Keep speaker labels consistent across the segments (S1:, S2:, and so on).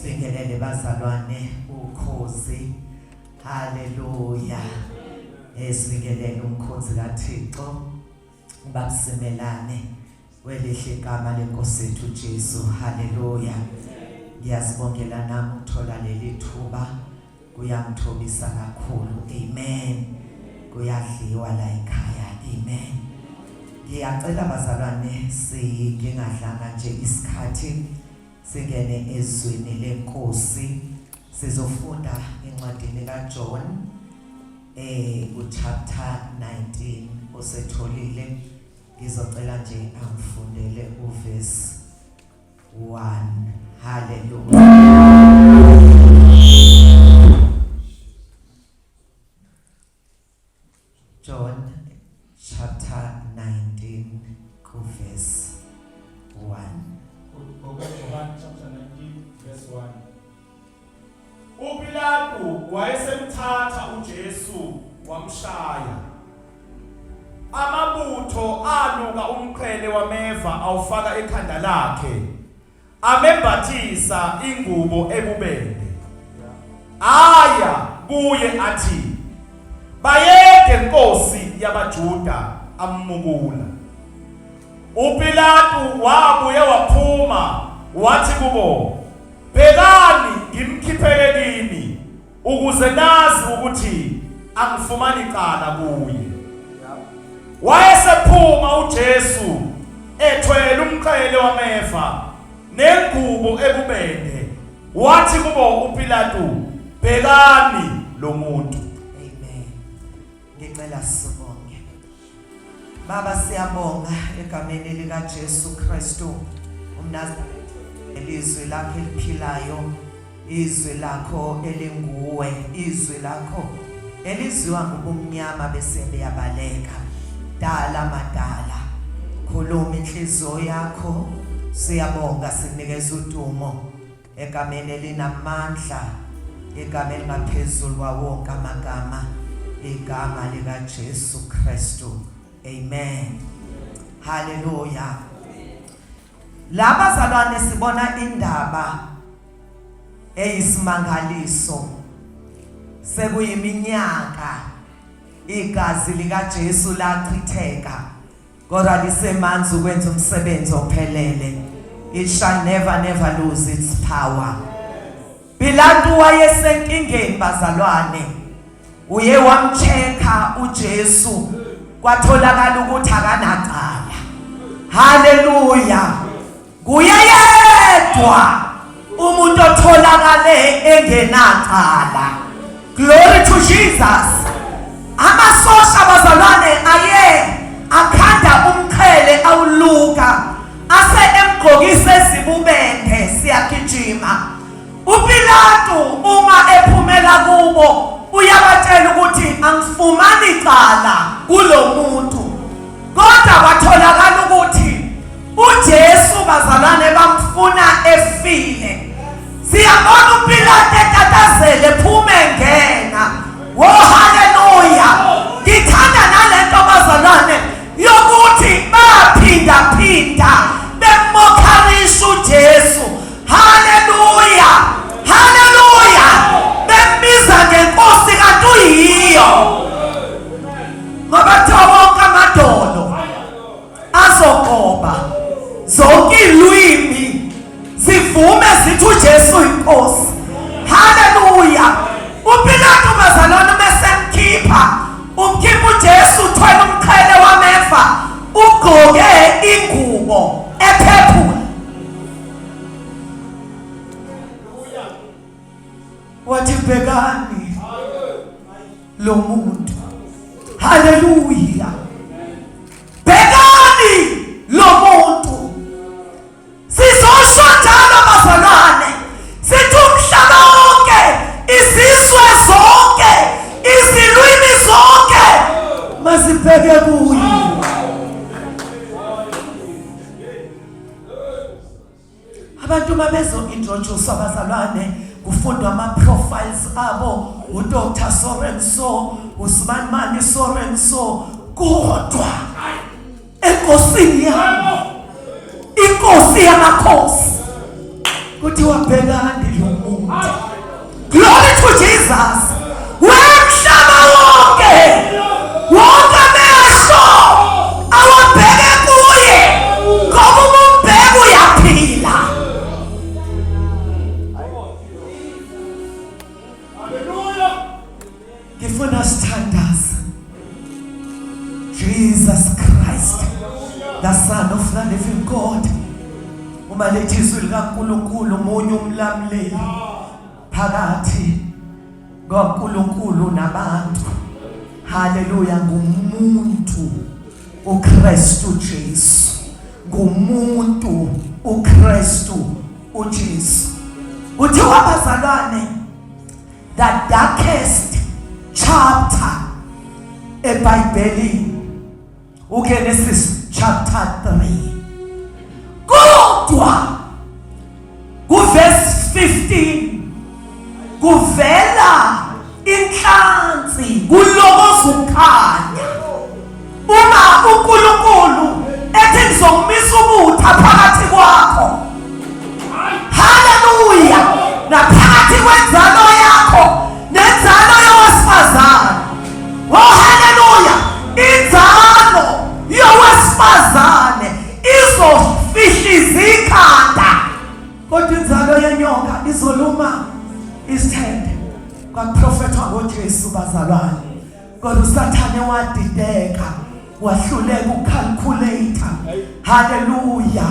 S1: Sibingelele bazalwane ukhozi. Haleluya. Sibingelele umkhonzi kaThixo uBabsimelane kwelihle igama lenkosi yethu Jesu. Haleluya. Ngiyazibongela nami ukuthola leli thuba kuyangithobisa kakhulu. Amen. Kuyadliwa la ekhaya. Amen. Ngiyacela bazalwane singingadlanga nje isikhathi singene ezwini lenkosi sizofunda encwadini kaJohn eh ku chapter 19 osetholile ngizocela nje angifundele uverse 1 hallelujah John chapter 19 kuverse 1.
S2: John chapter 19 verse 1. UPilatu wayesemthatha uJesu wamshaya. Amabutho aluka umqhele wameva awufaka ekhanda lakhe. Amembathisa ingubo ebubende. Aya kuye athi, Bayede Nkosi yabaJuda, ammukula. UPilatu wabuye waphuma wathi kubo, Bhekani ngimkhiphele kini ukuze nazi ukuthi angifumani cala kuye. Wayesephuma uJesu ethwele umqhele wameva nengubo ebubende, wathi kubo uPilatu, Bhekani lo muntu.
S1: Amen. Ngicela sibonge. Baba siyabonga egameni lika Jesu Kristu umNazaretha elizwi lakho eliphilayo izwi lakho elinguwe izwi lakho elizwiwa ngubumnyama bese beyabaleka dala madala khuluma inhliziyo yakho siyabonga sinikeza udumo egameni elinamandla igama elingaphezulu kwawonke amagama igama likaJesu Kristu amen haleluya La bazalwane sibona indaba eyisimangaliso sekuyiminyaka igazi likaJesu lachitheka kodwa lisemanzi ukwenza umsebenzi ophelele it shall never never lose its power Pilatu wayesenkingeni bazalwane uye wamchecka uJesu kwatholakala ukuthi akanacala haleluya kuye yedwa umuntu otholakale engenacala glory to Jesus amasosha bazalwane aye akhanda umqhele awuluka ase emgqokise ezibubende siyagijima UPilatu uma ephumela kubo uyabatshela ukuthi angifumani cala kulomuntu kodwa kwatholakala ukuthi uJesu bazalwane bamfuna efile siyabona uPilatu etatazele phume ngena wo haleluya ngithanda nalento bazalwane yokuthi baphinda phinda bemokharisha uJesu Haleluya! Haleluya! Bembiza ngenkosi kanti uyiyo. Ngoba kuthiwa wonke amadolo azogoba zonke ilwimi zivume zithi uJesu inkosi. Haleluya! UPilato bazalwane mesemkhipha umkhipha uJesu uthwele umqhele wameva ugqoke ingubo ephephula wathi bhekani lo muntu haleluya bhekani lo muntu sizosho njalo bazalwane sithi umhlaba wonke izizwe zonke izilwimi zonke mazibheke kuye Abantu uma bezo-introduce abazalwane kufundwa ama-profiles abo uDr so and so usibanimani so and so kodwa enkosini yami inkosi yamakhosi Kuthiwa bhekani lo muntu. Glory to Jesus. Wemhlaba wonke. Wonke amehlo awabheke kuye. Ngoba uma umbheka uyaphila. Ngifuna sithandaze. Jesus Christ, the Son of the living God. Uma lethi izwi likaNkulunkulu munye umlamuleli phakathi kaNkulunkulu nabantu. Haleluya, ngumuntu uKristu Jesu. Ngumuntu uKristu uJesu. Kuthiwa bazalwane the darkest chapter eBhayibhelini uGenesis chapter 3 kodwa kuverse 15 kuvela inhlansi kulokoza ukukhanya uma uNkulunkulu ethi ngizomisa ubutha phakathi kwakho. Haleluya! Naphakathi kwenzalo yakho nenzalo yowesifazane. Oh haleluya! Inzalo yowesifazane izofihliza ikhanda, kodwa inzalo yenyoka izoluma isithende. Kwaprofethwa ngoJesu bazalwane, kodwa uSathane wadideka, wahluleka ukucalculate. Haleluya,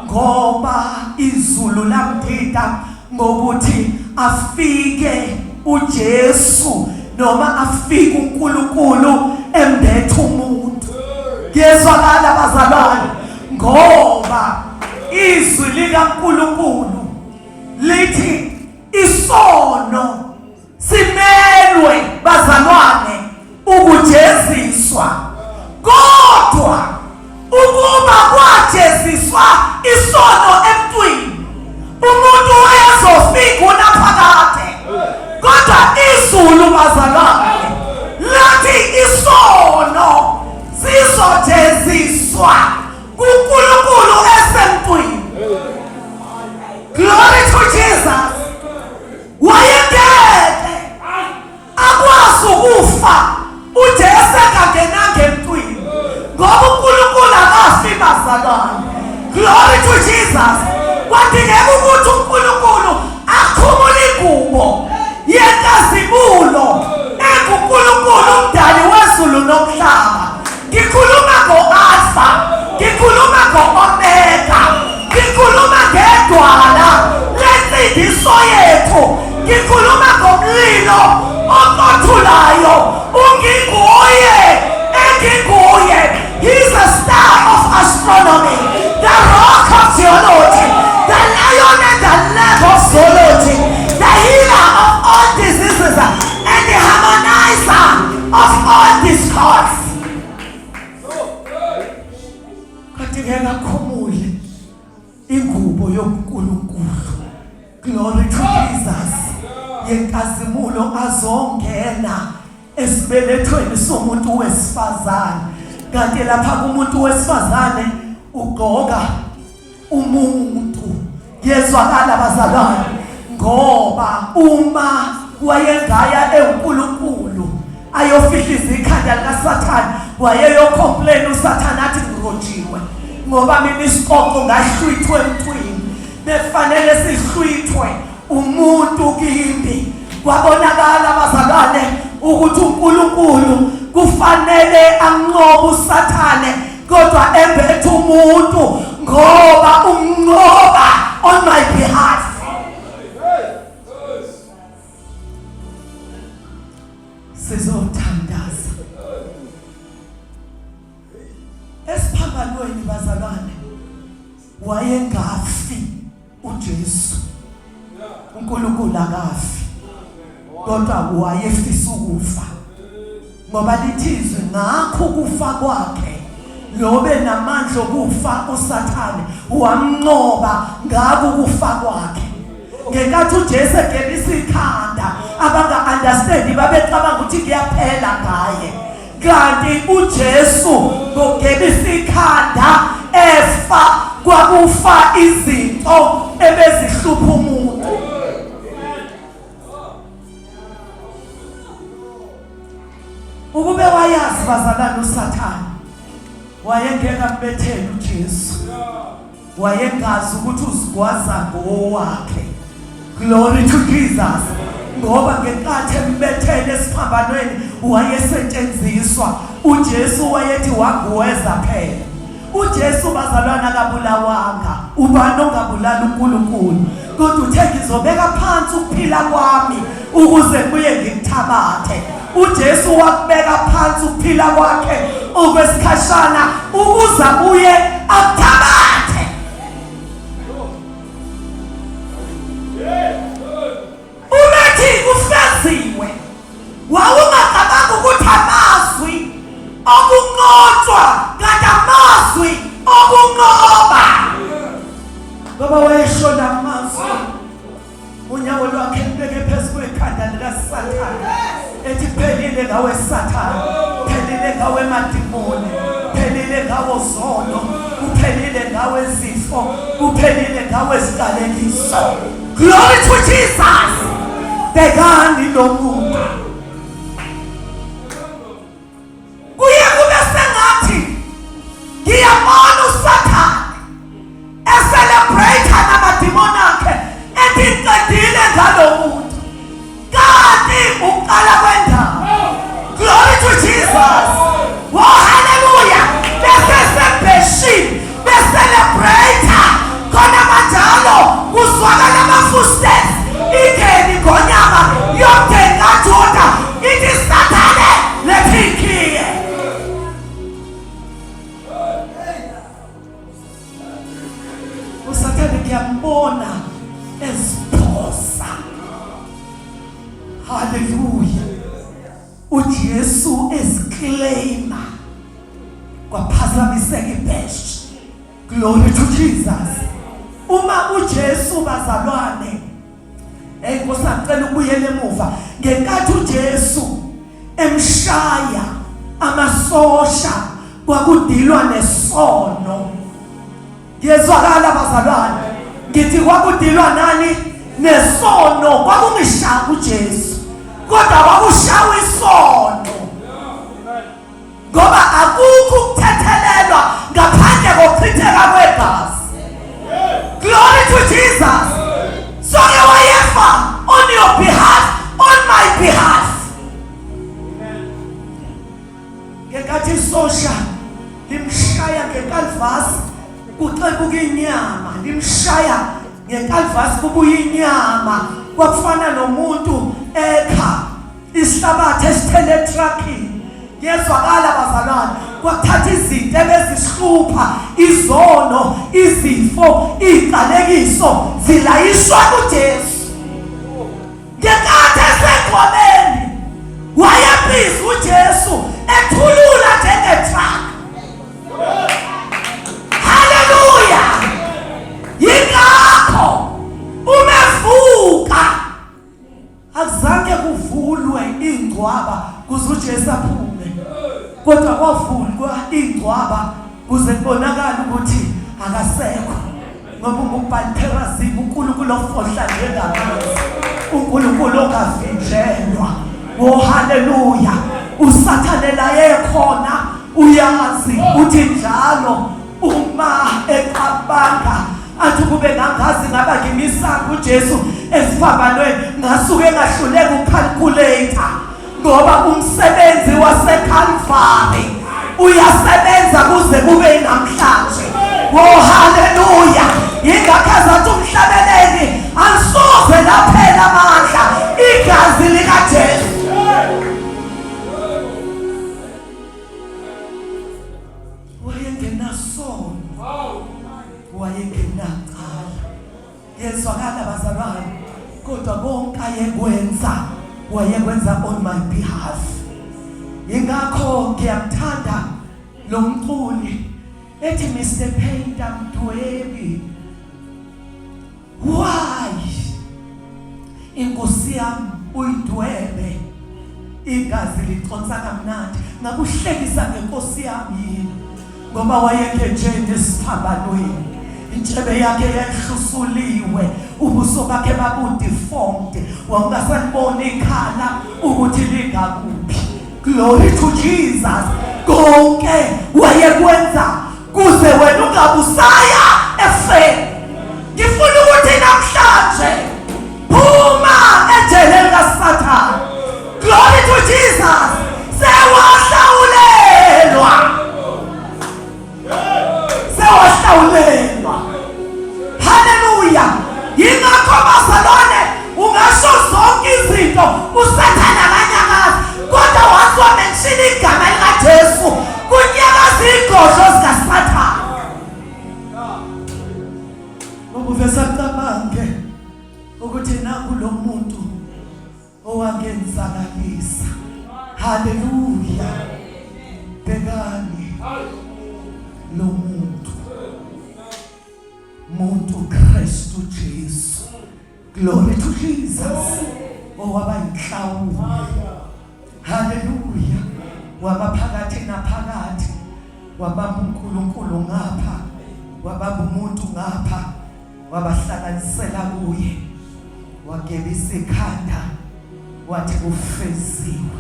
S1: ngoba izulu lamdida ngokuthi afike uJesu noma afike uNkulunkulu embethe umuntu. Kuyezwakala bazalwane, ngoba izwi likaNkulunkulu lithi isono Simelwe bazalwane ukujeziswa, kodwa ukuba kwajeziswa isono emntwini, umuntu wayezofika unaphakade. Kodwa izulu bazalwane lathi isono sizojeziswa kuNkulunkulu esemntwini. Glory to Jesus. Wayengeke akwazi ukufa uJesu engangenanga emntwini, ngoba uNkulunkulu akafi bazalwane. Glory to Jesus. Kwadingeka ukuthi uNkulunkulu akhumule ingubo yenkazimulo enguNkulunkulu umdali wezulu nomhlaba. Ngikhuluma ngo-Alfa, ngikhuluma ngo-Omega, ngikhuluma ngedwala lensindiso yethu, ngikhuluma ngomlilo oqothulayo. Unginguye enginguye. He's the star of astronomy, the rock of geology, the lion and the lamb of zoology, the healer of all diseases and the harmonizer of all discords. Kwadingeka akhumule ingubo yobuNkulunkulu. Glory to Jesus. Yenkazimulo azongena esibelethweni somuntu wesifazane. Kanti lapha kumuntu wesifazane ugqoka umuntu. Yezwakala bazalwane, ngoba uma wayengaya eNkulunkulu ayofihliza ikhanda likaSathane, wayeyocomplain uSathane athi ngirojiwe ngoba mina isiqoqo ngahlwithwe emntwini, befanele sihlwithwe umuntu kimi. Kwabonakala bazalwane ukuthi uNkulunkulu kufanele anqobe uSathane, kodwa embethe umuntu, ngoba umnqoba on my behalf. Sizothandaza esiphambanweni bazalwane. Wayengafi uJesu, uNkulunkulu akafi, kodwa wayefisa ukufa, ngoba lithi izwi ngakho ukufa kwakhe lobe namandla okufa uSathane wamnqoba ngakho ukufa kwakhe. Ngenkathi uJesu egebisa ikhanda, abanga-understandi babecabanga ukuthi kuyaphela ngaye, kanti uJesu ngokugebisa ikhanda efa kwakufa izinto ebezihlupha umuntu. Ukube wayazi bazalwane uSathane wayengeke ambethele uJesu. Wayengazi ukuthi uzigwaza ngowakhe. Glory to Jesus. Ngoba ngenkathi embethele esiphambanweni wayesetshenziswa. uJesu wayethi wagweza phela. UJesu bazalwana akabulawanga. Ubani ongabulala uNkulunkulu? Kodwa uthe ngizobeka phansi ukuphila kwami ukuze kuye ngikuthabathe. uJesu wakubeka phansi ukuphila kwakhe okwesikhashana ukuze abuye akuthabathe. Umethi kufeziwe. Wawungacabanga ukuthi amazwi okunqotshwa kanti amazwi okunqoba. Ngoba wayeshona amazwi unyawo lwakhe lubeke phezu kwekhanda likaSathane ethi phelile ngawe Sathane phelile ngawe madimoni phelile ngawo zono kuphelile ngawe zifo kuphelile ngawe ziqalekiso. Glory to Jesus. Bhekani lo muntu kuye kube sengathi ngiyabona uSathane ecelebrate namadimoni akhe ethi ngiqedile ngalo muntu kanti uqala kwendaba. Glory to Jesus. Oh hallelujah. Bese sebheshini becelebrate khona manjalo kuzwakala ama-footsteps ingeni ingonyama yomndeni kaJuda ithi Sathane letha ikhiye. uSathane ngiyambona eziphosa. Haleluya. uJesu eziclaima kwaphazamiseka ibheshi. Glory to Jesus. Uma uJesu bazalwane, hey Nkosi ngicela ukubuyela emuva ngenkathi uJesu emshaya amasosha kwakudilwa nesono. Ngiyezwakala bazalwane, ngithi kwakudilwa nani nesono. Kwakungishaya uJesu kodwa kwakushawa isono, ngoba akukho ukuthethelelwa ngaphandle kokuchitheka kwegazi. Glory to Jesus. So ke wayefa on your behalf, on my behalf. Ngenkathi isosha limshaya ngekalvasi kuxebuka inyama, limshaya ngekalvasi kubuya inyama, kwakufana nomuntu ekha isihlabathi esithele etruckini. Kuyezwakala bazalwane, kwakuthatha izinto ebezihlupha, izono, izifo, iziqalekiso zilayishwa kuJesu. Ngenkathi esengcwabeni wayebhizi uJesu ethulula njengetruck. Haleluya! Yingakho umevuka akuzange kuvulwe ingcwaba kuze uJesu aphume, kodwa kwavulwa ingcwaba kuze kubonakale ukuthi akasekho, ngoba unguBhali-Perazimu, uNkulunkulu ofohla njengamanzi, uNkulunkulu ongavinjelwa. Oh haleluya! USathane la ekhona uyazi uthi njalo uma ecabanga athi kube ngangazi ngaba ngimisanga uJesu esiphambanweni ngasuke ngahluleka ukucalculate, ngoba umsebenzi waseCalvary uyasebenza kuze kube namhlanje. Oh haleluya! Yingakho azathi umhlabeleli alisoze laphela amandla igazi likaJesu. Wayengenasono, wayengenacala. Yezwakala bazalwane, kodwa konke ayekwenza wayekwenza on my behalf. Yingakho ngiyamthanda lo mculi ethi Mr Painter mdwebi, why inkosi yami uyidwebe igazi liconsa kamnandi, ngakuhlekisa ngenkosi yami yini? Ngoba wayekhe nje nesiphambanweni. Intshebe yakhe yayihlusuliwe, ubuso bakhe babu-deformed, wawungasaliboni ikhala ukuthi lingakuphi. Glory to Jesus. Konke wayekwenza kuze wena ungabusaya efeni. Ngifuna ukuthi namhlanje phuma ejele likaSathane. Glory to Jesus. Sewahlawulelwa. Sewahlawulelwa. Haleluya. Yingakho bazalwane ungasho zonke izinto uSathane akanyakazi kodwa once wamenshina igama likaJesu kunyakaza igodlo zikaSathane. Ngoba uvese acabange ukuthi nangu lo muntu owangenzakalisa. Haleluya. Bhekani lo muntu. Muntu Kristu Jesu. Glory to Jesus. Owaba inhlawulo. Haleluya. Waba phakathi naphakathi. Wabamba uNkulunkulu ngapha. Wabamba umuntu ngapha. Wabahlanganisela kuye. Wagebisa ikhanda wathi kufeziwe.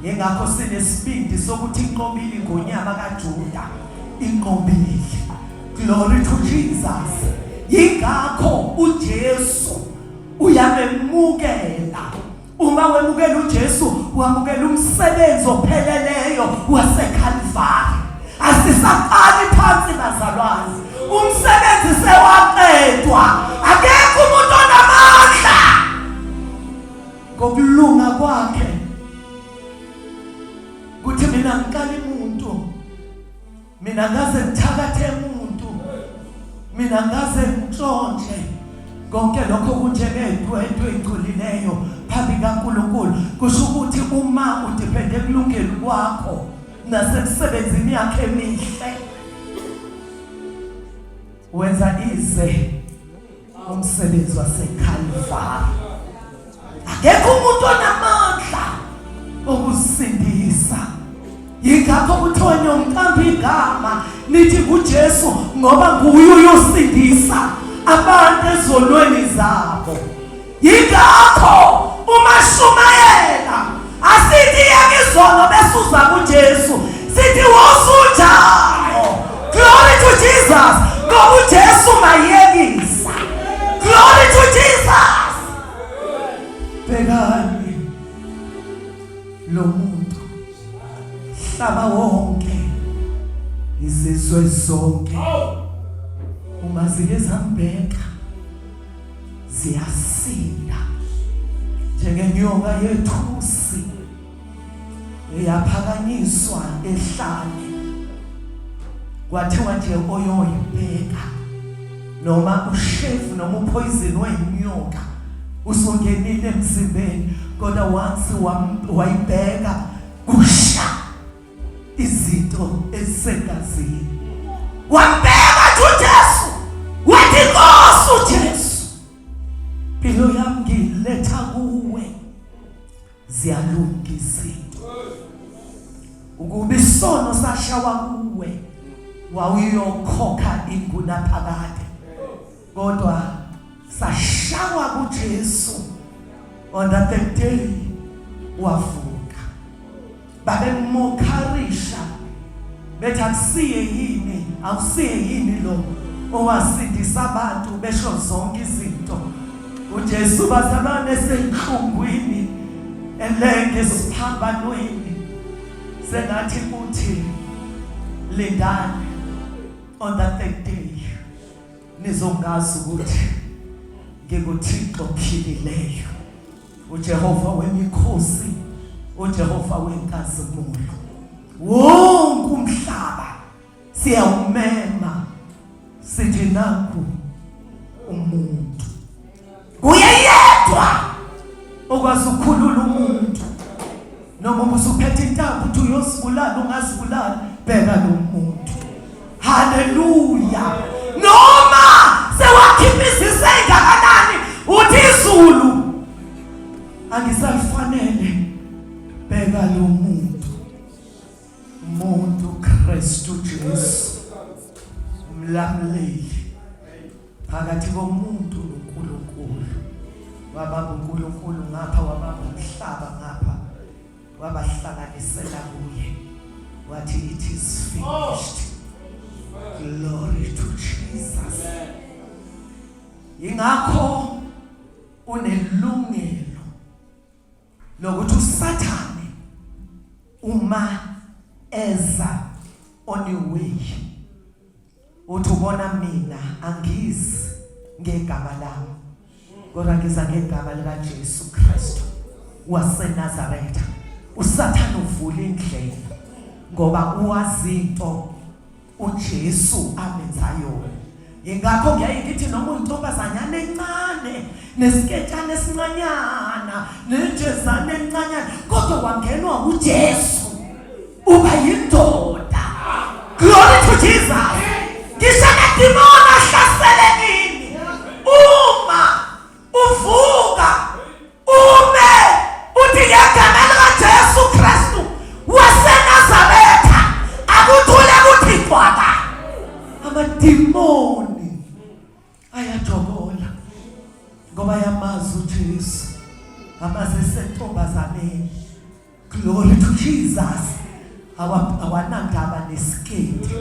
S1: Yingakho sinesibindi sokuthi inqobile ingonyama kaJuda. Inqobile. Glory to Jesus. Yingakho uJesu uyamemukela. Uma wemukela uJesu, wamukela umsebenzi opheleleyo waseKalvari. Asisaqali phansi bazalwane. Umsebenzi sewaqedwa. Akekho umuntu onamandla ngokulunga kwakhe. Kuthi mina ngiqala umuntu Mina ngaze ngithakathe umuntu, mina ngaze ngintshontshe. Konke lokho kunjengey'ntwentwe ey'ngcolileyo phambi kaNkulunkulu. Kusho ukuthi uma udiphende ekulungeni kwakho nasemsebenzini yakhe emihle, wenza ize umsebenzi waseKalvari. Akekho umuntu onamandla okusindisa. Yingakho kuthiwa niyomqamba igama nithi nguJesu ngoba nguye uyosindisa abantu ezonweni zabo. Yingakho uma shumayela asithi yeka izono bese uza kuJesu, sithi wosunjalo. Glory to Jesus. Ngoba uJesu mayekisa. Glory to Jesus. Bhekani lo muntu hlaba wonke izizwe zonke uma zike zambheka ziyasinda njengenyoka yethusi eyaphakanyiswa ehlane kwathiwa nje oyoyibheka noma ushefu noma upoison wenyoka usungenile emzimbeni kodwa once wayibheka kusha izinto ezisegazini wambheka uJesu wathi Nkosi uJesu impilo yami ngiyiletha kuwe ziyalunga izinto ukuba isono sashawa kuwe wawuyokhokha ingunaphakade kodwa sashawa kuJesu on that third day wavuka babemokharisha bethi akusiye yini awusiye yini lo owasindisa abantu besho zonke izinto uJesu bazalwane esenhlungwini elenge esiphambanweni sengathi uthi lindani on that third day nizongazi ukuthi nginguThixo ophilileyo uJehova wemikhosi uJehova wenkazimulo wonke umhlaba siyawumema sithi nakhu umuntu kuye yedwa okwazi ukukhulula umuntu noma ubusuphethe intambo uthi uyosibulala ungazibulala bheka lo muntu haleluya noma sewakhipha izisa engakanani uthi izulu angisalifanele bheka lo muntu umuntu Kristu Jesu. Umlamuleli phakathi komuntu noNkulunkulu. Wabamba uNkulunkulu ngapha, wabamba umhlaba ngapha, wabahlanganisela kuye. Wathi it is finished. Glory to Jesus. Ingakho unelungelo lokuthi uSathane uma eza on your way uthi ubona mina angizi ngegama lami kodwa ngiza ngegama lika Jesu Kristu waseNazaretha. USathane uvula indlela ngoba uwazi into uJesu amenza yona. Ingakho ngiyaye ngithi noma uyintombazanyana encane nesiketshana esincanyana nejezane encanyana kodwa wangenwa uJesu uba yindoda. Glory to Jesus. Ngisho amadimoni ahlasele kini uma uvuka ume uthi ngegama likaJesu Kristu waseNazaretha akuthule kuthi cwaka. Amadimoni ayajokola ngoba yamazi uJesu, amazi esentombazaneni. Glory to Jesus. Awanandaba nesiketi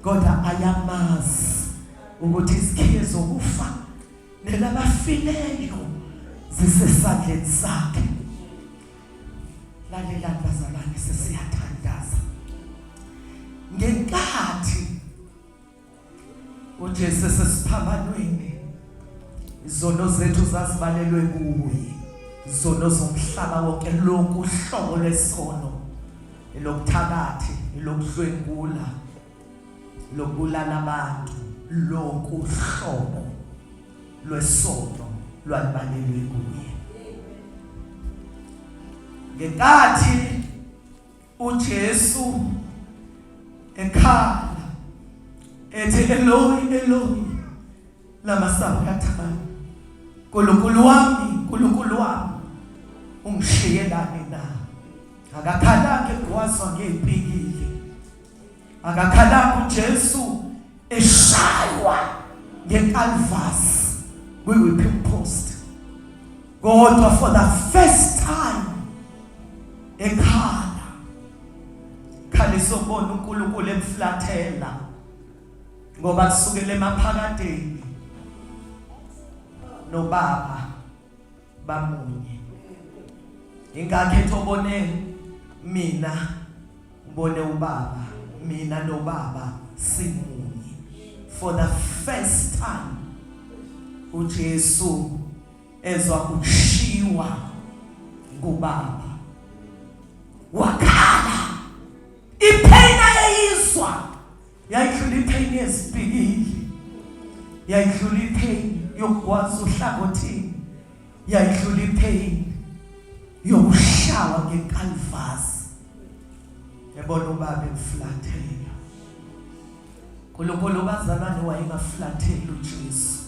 S1: kodwa ayamazi ukuthi izikhiye zokufa nelabafileyo zisesandleni sakhe. Lalelani bazalwane, sesiyathandaza. Ngenkathi uJesu esesiphambanweni, izono zethu zazibalelwe kuye, izono zomhlaba wonke, lonke uhlobo lwesono, elokuthakathi, elokudlwengula, lokubulala abantu, lonke uhlobo lwesono lwalibalelwe kuye. Ngenkathi uJesu ekhala ethi Eloi Eloi lama sabachthani, Nkulunkulu wami Nkulunkulu wami ungishiyelani na? Akakhalanga egwazwa ngezipikili, akakhalanga uJesu eshaywa ngeCalvary kwi-whipping post, kodwa for the first time ekhala khalisa ukubona uNkulunkulu emflathela, ngoba kusukela emaphakadeni nobaba bamunye. Ingakho ethi obone mina ubone ubaba, mina nobaba simunye. For the first time uJesu ezwa ukushiwa ngubaba, wakhala. Ipain ayeyizwa yayidlula ipain yezipikili, yayidlula ipain yokugwaza uhlangothini, yayidlula ipain yokushawa ngekalvasi, ebona ubaba emflathela. uNkulunkulu bazalwane wayengaflatheli uJesu,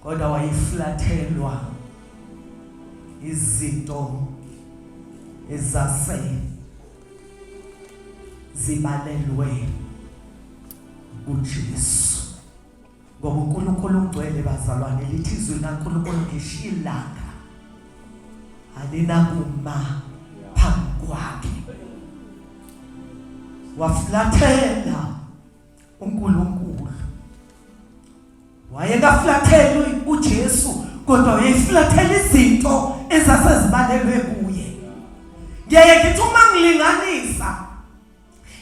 S1: kodwa wayeflathelwa izinto ezase zibalelwe kuJesu. Ngoba uNkulunkulu ungcwele bazalwane, lithi izwi likaNkulunkulu ngisho ilanga alinakuma phambi kwakhe. Waflathela uNkulunkulu, wayengaflathelwi uJesu kodwa wayeflathela izinto ezasezibalelwe kuye. Ngiyaye ngithi uma ngilinganisa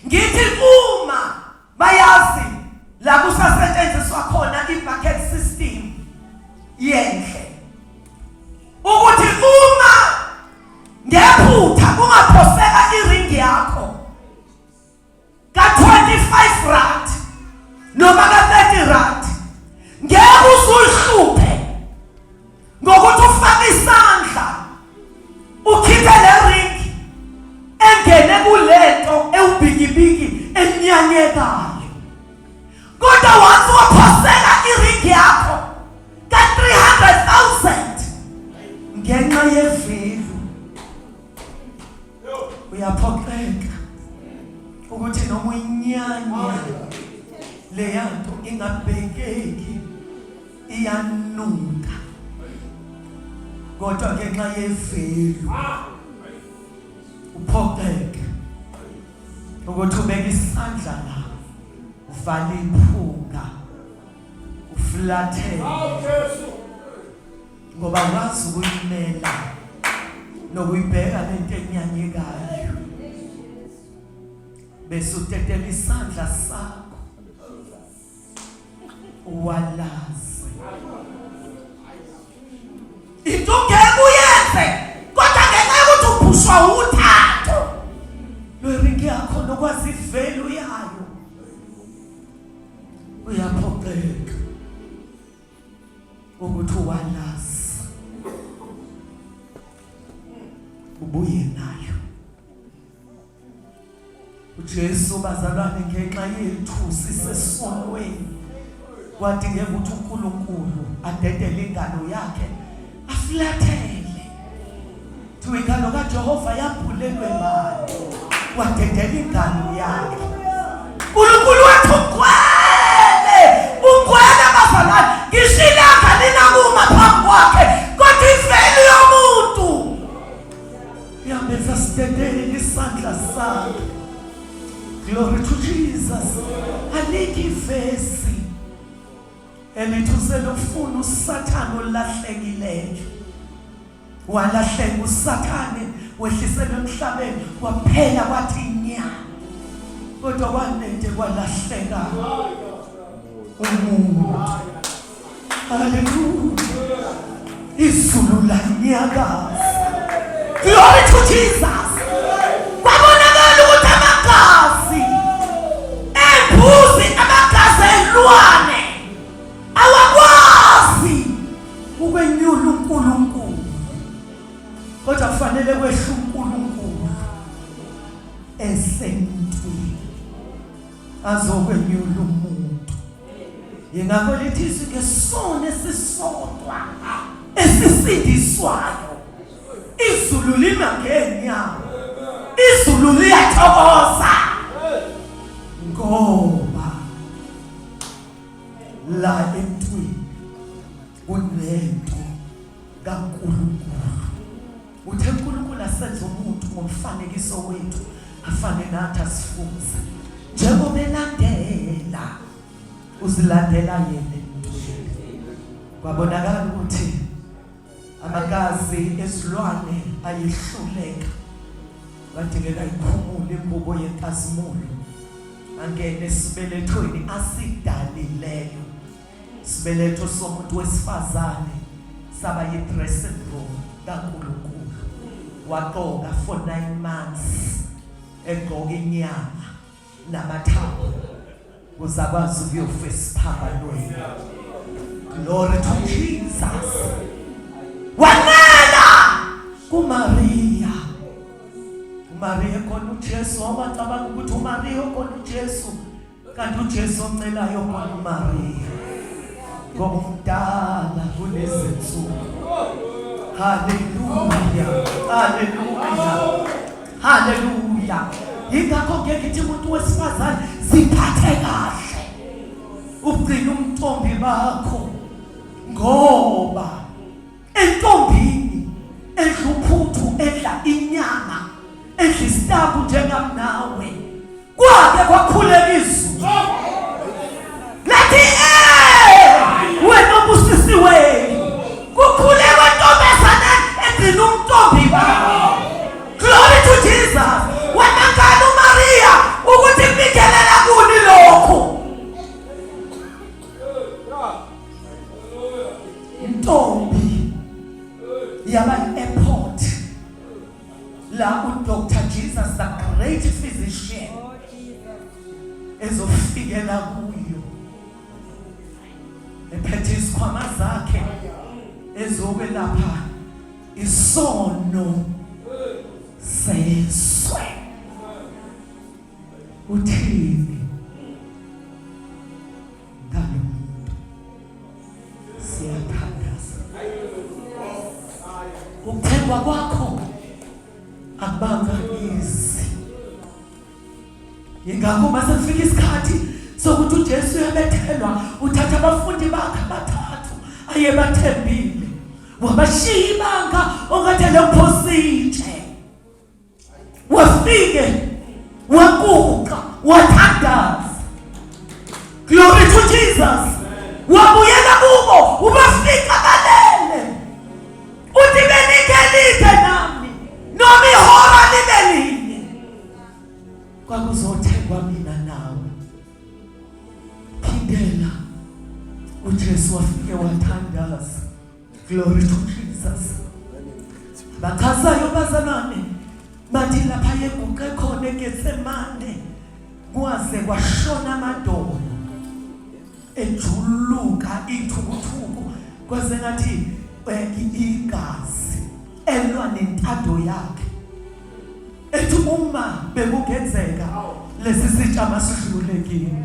S1: ngithi uma bayazi la kusasetshenziswa khona i-bucket system yendle, ukuthi uma ngephutha kungaphoseka iringi yakho ka-25 rand noma ka-30 rand, ngeke usuyihluphe ngokuthi ufake isandla ukhiphe le ring engene kulento ewubikibiki enyanyekayo. Kodwa once waphoseka iring yakho ka-300,000 ngenxa yevilu, uyaphoxeka ukuthi noma uyinyanya Leyanto ingabhekeki iyanuka. Kodwa ngenxa yevelu uphoxeke ukuthi ubeke isandla la uvale iphunga uflathele ngoba wazi ukuyimela nokuyibheka lento enyanyekayo bese utetela isandla sakho walazi into ngeke uyenze kodwa ngenxa yokuthi uphushwa uthando lweringi yakho nokwazi ivelu yayo uyaphoqeka ukuthi walazi ubuye nayo uJesu bazalwane ngenxa yethu sisesonweni kwadingeka ukuthi uNkulunkulu adedele ingalo yakhe aflathele thiwa ingalo kaJehova yabhulelwe bani wadedela ingalo yakhe uNkulunkulu wethu ugcwele ugcwele bazalwane ngisho ilanga linakuma phambi kwakhe kodwa ivelu yomuntu Yamenza sidedele isandla sakhe. Glory to Jesus. Alikho ivesi elithi uselufuna uSathane olahlekileyo. Walahleka uSathane wehliselwe emhlabeni waphela kwathi nya. Kodwa kwanente kwalahleka umuntu. Hallelujah. Izulu lanyakaza. Glory to Jesus. Kwabonakala ukuthi amagazi embuzi, amagazi elwane awakwazi ukwenyula uNkulunkulu. Kodwa kufanele kwehle uNkulunkulu esemntwini. azokwenyula umuntu yingakho lithi izwi ngesono esisodwa esisindiswayo izulu lima ngenyawo izulu liyathokoza ngoba la emntwini kunento kaNkulunkulu Uthe uNkulunkulu asenze umuntu ngomfanekiso wethu afane nathi asifunze. Njengoba elandela uzilandela yena emntwini. Kwabonakala ukuthi amagazi ezilwane ayehluleka. Kwadingeka ikhumule ingubo yenkazimulo angene esibelethweni asidalileyo. Isibeletho somuntu wesifazane saba yi-dressing room kaNkulunkulu. Wagqoka for 9 months egqoka inyama namathambo ukuze akwazi ukuyofa esiphambanweni. Glory to Jesus. Wanela kuMaria. uMaria khona uJesu wabacabanga ukuthi uMaria khona uJesu Kanti uJesu oncelayo khona uMaria ngoba umdala kunezinsuku. Haleluya, haleluya, haleluya. Yingakho ngeke ngithi umuntu wesifazane ziphathe kahle, ugcine umntombi bakho ngoba entombini edla uphuthu edla inyama edla isitambu njengamnawe kwake kwakhuleka izulu lathi eh wena obusisiweyo kukhulekwa ntombazane egcina umntombi bawo glory to Jesus wamangala uMaria ukuthi kubingelela kuni lokhu intombi yaba i-airport la uDr Jesus the great physician ezofikela kuyo ephethe isikhwama zakhe ezokwelapha isono sezwe uthini ngalo muntu siyathandaza ukuthengwa kwakho akubanga izi yingakho uma sekufika isikhathi sokuthi uJesu uyabethelwa, uthatha abafundi bakhe abathathu ayebathembile, wabashiya ibanga ongathi elokuphosa itshe, wafike waguqa wathandaza. Glory to Jesus. Wabuyela kubo, ubafika balele, uthi benike lide nami noma ihora libe linye, kwakuzothengwa mina nawe. Phindela uJesu wafike wathandaza. Glory to Jesus. Bachazayo bazalwane bathi lapha yeguqe khona eGetsemane kwaze kwashona amadolo ejuluka ithukuthuku kwaze ngathi eh, igazi elwa nentando yakhe ethi uma bekungenzeka lesi sitsha masidlule kimi.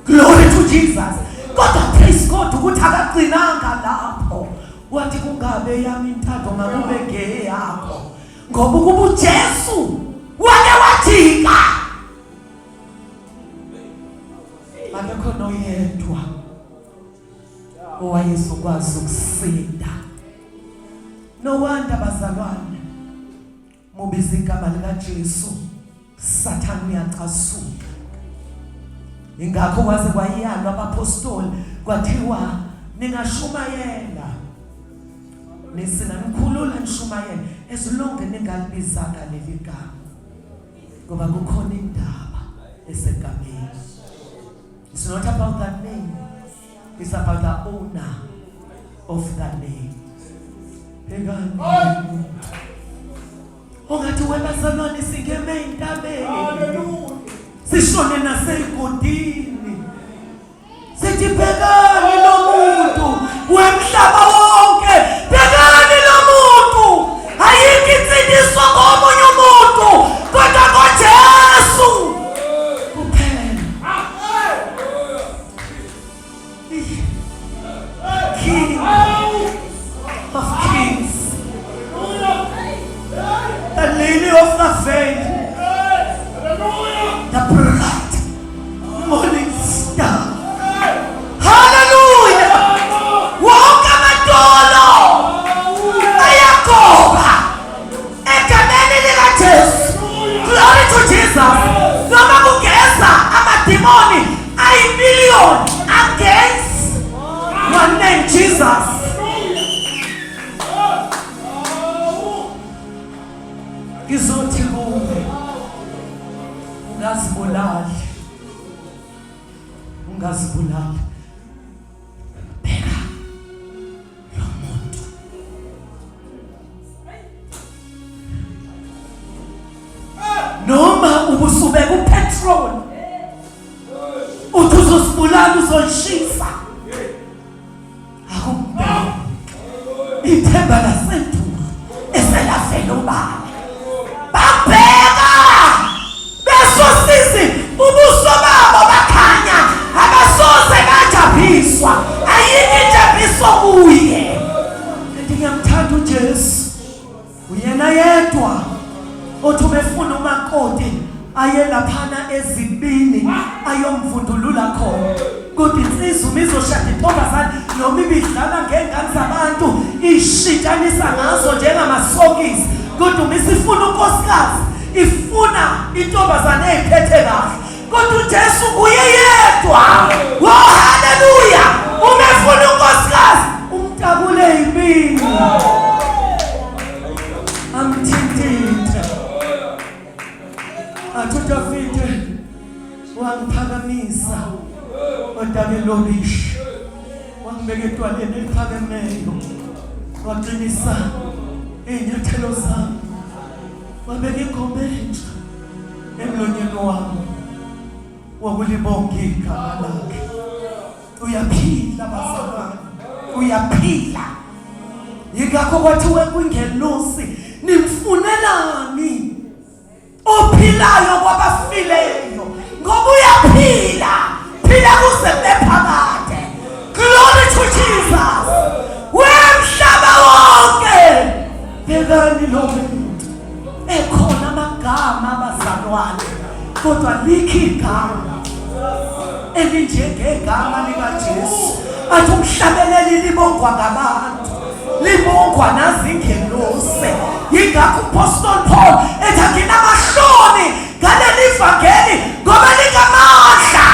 S1: Glory to Jesus. Kodwa praise God ukuthi akagcinanga lapho, wathi kungabe yami intando, makube ngeyakho, ngoba ukuba uJesu wake wajika akekho noyedwa owayezokwazi ukusinda. No wonder bazalwane, mubiza igama likaJesu, Sathane uyacasuka. Ingakho kwaze kwayalwa abapostoli kwathiwa ningashumayela nisina nikhulula nishumayela as long ningalibizanga leli gama, ngoba kukhona indaba esegameni. It's not about that name, it's about the owner of that name. Bhekani ongathi webazalwane singeme entabeni, sishone nasegodini, sithi bhekani lo muntu wemhlaba wonke, bhekani lo muntu. Ayikho insindiso komunye umuntu kodwa ngoJesu kuphela. King of kings, the lily of the valley, the bright morning star. Hallelujah! Wonke amadolo ayagoba egameni likaJesu. Glory to Jesus. Noma kungeza amadimoni ayimillion against one name, Jesus. Ngizothi kuwe, ungazibulali, ungazibulali. Bheka lo muntu. Noma ubusubeka upetrol uthi uzosibulala, uzoshisa, akumbheke ithemba lasendulo eselavela ubala. Babheka besosizi, ubuso babo bakhanya, abasoze bajabhiswa, ayikho injabiso kuye. Ngiyamthanda uJesu, uyena yedwa othi ubefuna umakoti aye laphana ezibini ayomvundulula khona, kodwa insizwa uma izoshada intombazane, noma ibidlala ngey'ngane zabantu ishintshanisa ngazo njengamasokisi, kodwa uma isifuna unkosikazi ifuna intombazane ey'phethe kahle. Kodwa uJesu nguye yedwa, wo haleluya, uma efuna unkosikazi umtakule yibini amthintithe, athi uDavide wangiphakamisa odakeni lobishi, wangibeka edwaleni eliphakemeyo, waqinisa iy'nyathelo zami, wabeka ingoma entsha emlonyeni wami wokulibonga igama lakhe. Uyaphila bazalwane, uyaphila. Yingakho kwathiwe kwingelosi, nimfunelani ophilayo kwabafileyo? Ngoba uyaphila, phila kuze kube phakade. Glory to Jesus. Wemhlaba wonke, bhekani lo muntu. Ekhona amagama abazalwane, kodwa likho igama. Elinjengegama likaJesu. Athi umhlabeleli libongwa ngabantu. Libongwa nazingelosi. Yingakho uPostol Paul ethi anginamahloni ngaleli vangeli ngoba lingamandla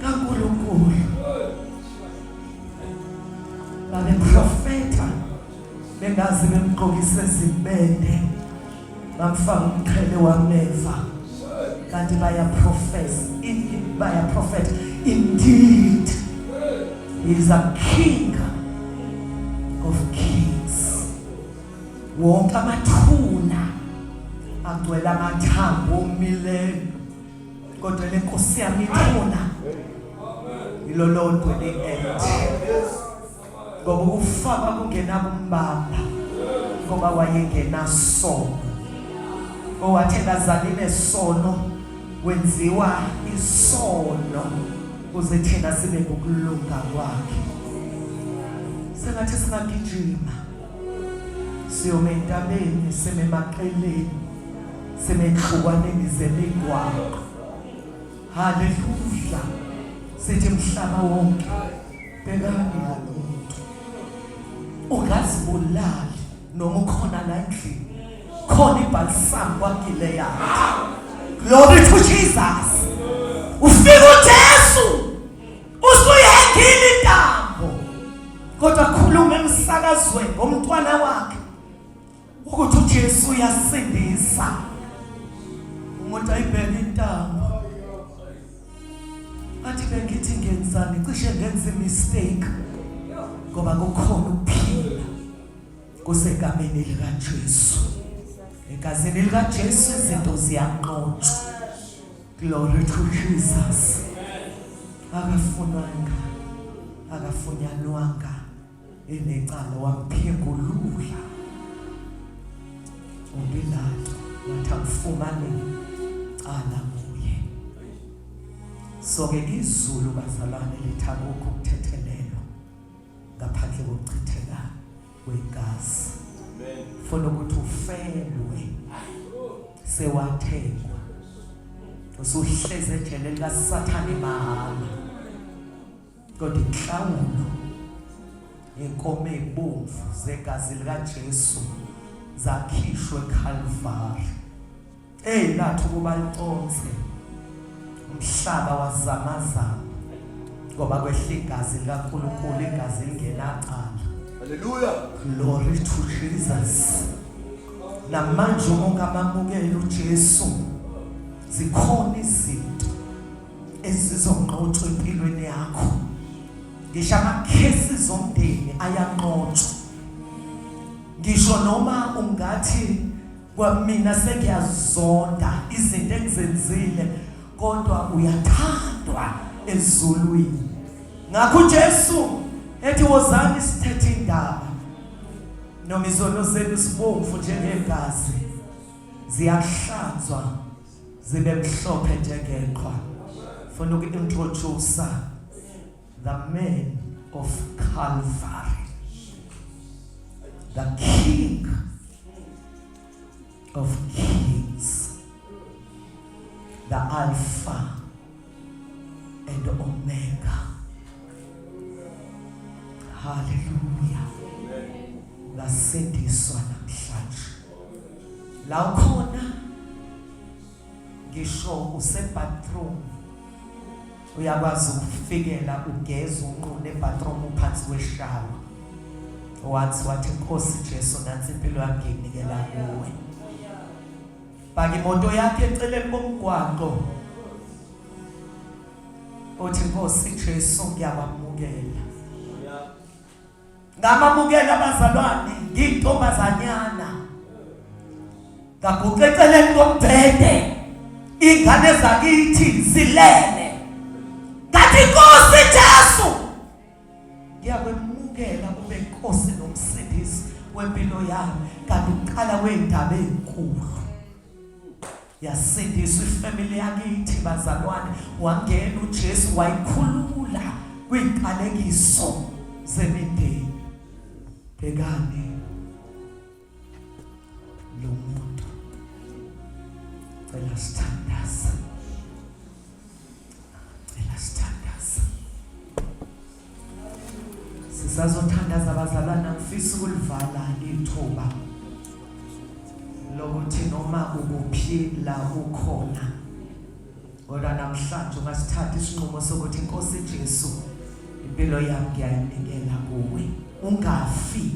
S1: kaNkulunkulu. Babeprofetha bengazi bemgqokise izibende bamfaka umqhele wameva kanti bayaprofesa bayaprofetha indeed he is a king of kings wonke amathuna agcwele amathambo omileyo kodwa le nkosi yami ithuna ilolodwa eli-empty ngoba ukufa kwakungenakumbamba ngoba wayengenasono owathi engazali nesono wenziwa isono kuze thina sibe ngokulunga kwakhe sengathi singagijima siyome entabeni sime emaqeleni sime enhlukwaneni zemigwaqo haleluya sithi mhlaba wonke Bhekani lo muntu. Ungazibulali noma ukhona la endlini. Khona ibhalsamu kwaGileyadi. Glory to Jesus. Ufika uJesu. Usuyehengile intambo. Kodwa khuluma emsakazweni ngomntwana wakhe. Ukuthi uJesu uyasindisa. Umuntu ayibheke intambo. Athi bengithi ngenzani cishe ngenze mistake ngoba kukhona ukuphila kusegameni likaJesu. Egazini likaJesu izinto ziyanqotshwa. Glory to Jesus. Akafunwanga, akafunyanwanga enecala wamphengulula uPilato wathi akufumane cala kuye. So ke izulu bazalwane lithi akukho ukuthethelelwa ngaphandle kokuchitheka kwegazi. Funa ukuthi ufelwe sewathengwa usuhleze ejele likaSathane mahhala kodwa inhlawulo inkomo ezibomvu zegazi likaJesu zakhishwe eCalvary. Hey lathi ukuba liconse umhlaba wazamazama ngoba kwehla igazi likaNkulunkulu igazi lingenacala.
S3: Hallelujah.
S1: Glory to Jesus. Namanje uma ungamamukela uJesu zikhona izinto ezizonqotshwa empilweni yakho. Ngisho amakhesi zomndeni ayanqotshwa. Ngisho noma ungathi kwamina sengiyazonda izinto engizenzile kodwa uyathandwa ezulwini. Ngakho uJesu ethi wozani sithethe indaba noma izono zenu sibomvu njengegazi ziyakuhlanzwa zibe mhlophe njengeqhwa. Funa uku-introduce the man of Calvary, the King of Kings, the Alpha and Omega. Hallelujah. Ngasindiswa namhlanje. La ukhona ngisho use bathroom uyakwazi ukufikela ugeza unqune ebathroom uphansi kweshawa wathi wathi Nkosi Jesu nansi impilo yami ngiyinikela kuwe bhaka imoto yakhe eceleni komgwaqo uthi Nkosi Jesu ngiyakwamukela Ngamamukela abazalwane ngiyintombazanyana. Ngaguqa eceleni kombhede. Ingane zakithi zilele. Ngathi Nkosi Jesu ngiyakwemukela ube inkosi nomsindisi wempilo yami kanti uqala kwendaba ezinkulu. Yasindiswa ifamily yakithi bazalwane, wangena uJesu wayikhulula kwiqalekiso zemindeni. Bhekani lo muntu, cela sithandaze, cela. Sisazothandaza abazalwana, ngifisa ukulivala ithuba lokuthi noma ukuphi la ukhona, kodwa namhlanje ungasithatha isinqumo sokuthi, Inkosi Jesu, impilo yami ngiyayinikela kuwe. Ungafi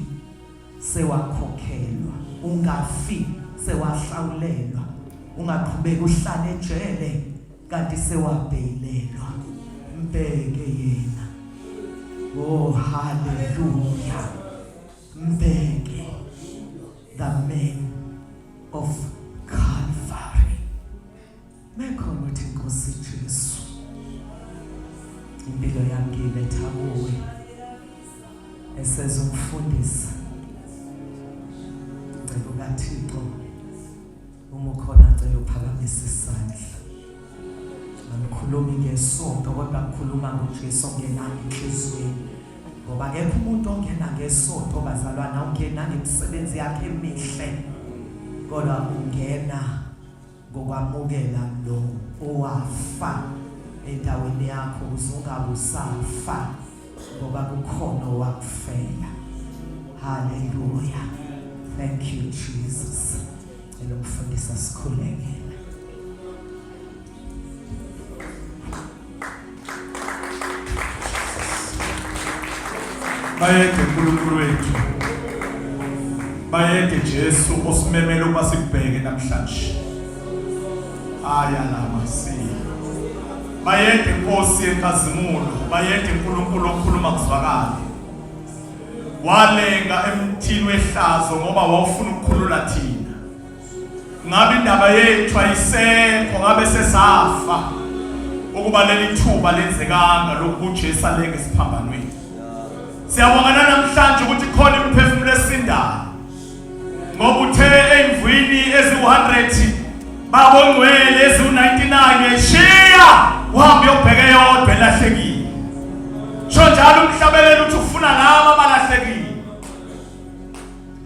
S1: sewakhokhelwa, ungafi sewahlawulelwa, ungaqhubeki uhlale ejele kanti sewabheyilelwa. Mbheke yena. Oh, hallelujah. Mbheke the man of Calvary. Mekhona uthi, Nkosi Jesu, impilo yami ngiyiletha kuwe. Esezomfundisa ngcebo kaThixo, uma ukhona cela uphakamise isandla. Angikhulumi ngesonto, kodwa ngikhuluma ngoJesu ongena enhliziyweni, ngoba akekho umuntu ongena ngesonto, bazalwana, ungena ngemisebenzi yakhe emihle, kodwa ungena ngokwamukela lo owafa endaweni yakho ukuze ungabe usafa, ngoba kukhona owakufela. Haleluya, thank you Jesus. Cela umfundisi sikhulekele.
S3: Bayede uNkulunkulu wethu. Bayede Jesu osimemele ukuba sikubheke namhlanje. Aya la masiya. Bayede Nkosi yenkazimulo, bayede uNkulunkulu okhuluma kuzwakale. Walenga emthini wehlazo ngoba wawufuna ukukhulula thina. Ngabe indaba yethu ayisekho, ngabe sesafa ukuba leli thuba lenzekanga lokuba uJesu alenge esiphambanweni. Siyabonga namhlanje ukuthi khona imiphefumulo esindayo, ngoba uthe ey'mvwini eziwu-100 babongcwele eziwu-99 uyayishiya uhambe uyobheka eyodwa elahlekile. Sho njalo umhlabeleli uthi ufuna laba abalahlekile.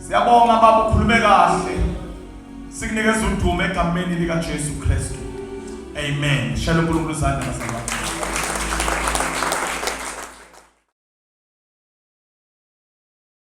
S3: Siyabonga baba, ukhulume kahle. Sikunikeza udumo egameni likaJesu Kristu. Amen. Shela uNkulunkulu izandla, bazalwane.